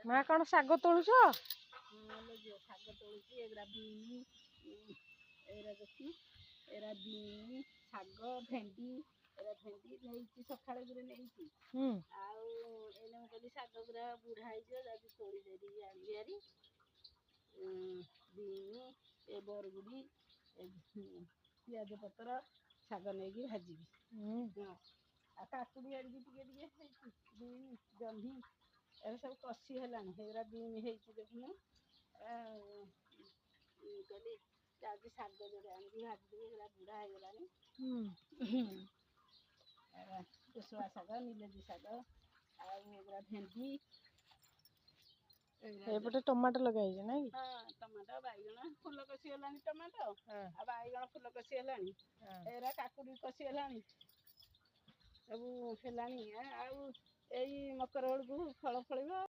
ମା, କ'ଣ ଶାଗ ତୋଳୁଛ? ହଁ ଲୋ ଝିଅ, ଶାଗ ତୋଳୁଛି। ଏଗୁଡ଼ା ବିନି, ଏଗୁଡ଼ା ଦେଖୁନୁ, ଏରା ବିନି ଶାଗ, ଭେଣ୍ଡି। ଏରା ଭେଣ୍ଡି ନେଇଛି, ସକାଳେ ଗୁରେ ନେଇଛି। ଆଉ ଏଇନେ ମୁଁ କହିଲି ଶାଗ ଗୁରା ବୁଢ଼ା ହେଇଯିବ, ଯାଉଛି ତୋଳି ଦେଇକି ଆଣିବି ହାରି। ବିନି, ଏ ବରଗୁଡ଼ି, ଏ ପିଆଜ ପତ୍ର, ଶାଗ ନେଇକି ଭାଜିବି। ହଁ, ଆଉ କାକୁଡ଼ି ଆଣିକି ଟିକେ ଟିକେ ହେଇଛି। ବିନି, ଜହ୍ନି ଏରା ସବୁ କଷି ହେଲାଣି। ସେଗୁରା ବିନି ହେଇଛି ଦେଖୁନୁ। ମୁଁ କହିଲି ଯାଉଛି ଶାଗ ଯୋଡ଼େ ଆଣିକି ଭାଜିଦେବି, ଏଗୁରା ବୁଢ଼ା ହେଇଗଲାଣି। ଏରା କୁଶୁଳା ଶାଗ, ନିଲଜି ଶାଗ, ଆଉ ଏଗୁରା ଭେଣ୍ଡି, ଏଗୁରା। ଏପଟେ ଟମାଟୋ ଲଗା ହେଇଛି ନାଇଁ କି? ହଁ, ଟମାଟୋ, ବାଇଗଣ ଫୁଲ କଷି ହେଲାଣି। ଟମାଟୋ ଆଉ ବାଇଗଣ ଫୁଲ କଷି ହେଲାଣି। ଏରା କାକୁଡ଼ି କଷି ହେଲାଣି, ସବୁ ହେଲାଣି। ଆଉ ଏଇ ମକର ବେଳକୁ ଫଳ ଫଳିବ।